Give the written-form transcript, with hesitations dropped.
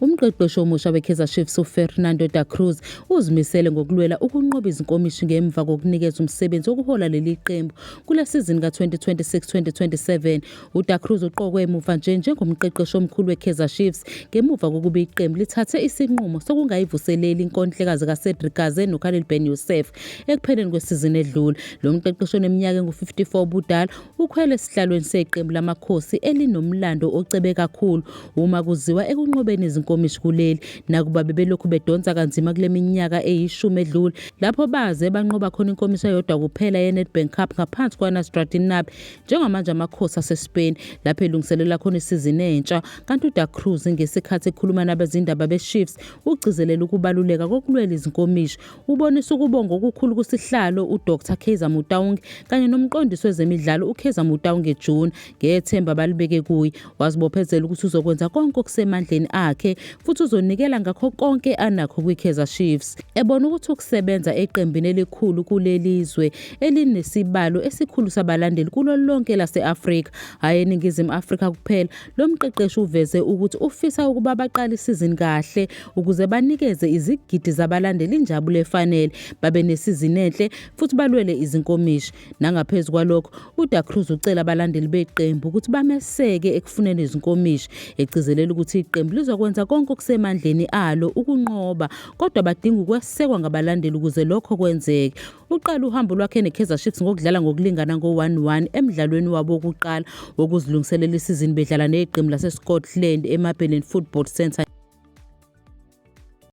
Umqeqeshi omusha weKaizer Chiefs uFernando da Cruz uzimisele ngokulwela ukunqoba izinkomishi ngemva kokunikeza umsebenzi wokuhola leli qembu kule sizini ka-2026-2027. UDa Cruz uqokwe emuva nje njengomqeqeshi omkhulu weKaizer Chiefs ngemuva kokuba iqembu lithathe isinqumo sokungayivuseleli inkontileka zikaCedric Kaze noKhalil Ben Youssef ekupheleni kwesizini edlule. Lo mqeqeshi oneminyaka engu-54 ubudala ukhwele esihlalweni seqembu lamakhosi elinomlando ocebe kakhulu uma kuziwa ekunqobeni izinkomishi kuleli nakuba bebelokhu bedonsa kanzima kule minyaka eyishumi edlule lapho baze banqoba khona inkomishi eyodwa kuphela ye-Nedbank Cup ngaphansi kwaNasruddin Nabi. Njengamanje amakhosi aseSpain lapho elungiselela khona isizini entsha, kanti uDa Cruz ngesikhathi ekhuluma nabezindaba beChiefs ugcizelela ukubaluleka kokulwela izinkomishi. Ubonisa ukubonga okukhulu kusihlalo uDr Kaizer Motaung kanye nomqondisi wezemidlalo uKaizer Motaung June ngethemba abalibeke kuye. Wazibophezela ukuthi uzokwenza konke okusemandleni akhe futhi uzonikela ngakho konke anakho kwiKaizer Chiefs. Ebona ukuthi ukusebenza eqembini elikhulu kuleli zwe elinesibalo esikhulu sabalandeli kulo lonke lase-Afrika, hhayi eNingizimu Afrika kuphela, lo mqeqeshi uveze ukuthi ufisa ukuba baqale isizini kahle ukuze banikeze izigidi zabalandeli injabulo efanele, babe nesizini enhle futhi balwele izinkomishi. Nangaphezu kwalokho, uDa Cruz ucela abalandeli beqembu ukuthi bameseke ekufuneni izinkomishi, egcizelela ukuthi iqembu lizokwenza konke okusemandleni alo ukunqoba, kodwa badinga ukwesekwa ngabalandeli ukuze lokho kwenzeke. Uqale uhambo lwakhe neKaizer Chiefs ngokudlala ngokulingana ngo-1-1 emdlalweni wabo wokuqala wokuzilungiselela isizini bedlala neqembu laseScotland eMabelane Football Centre.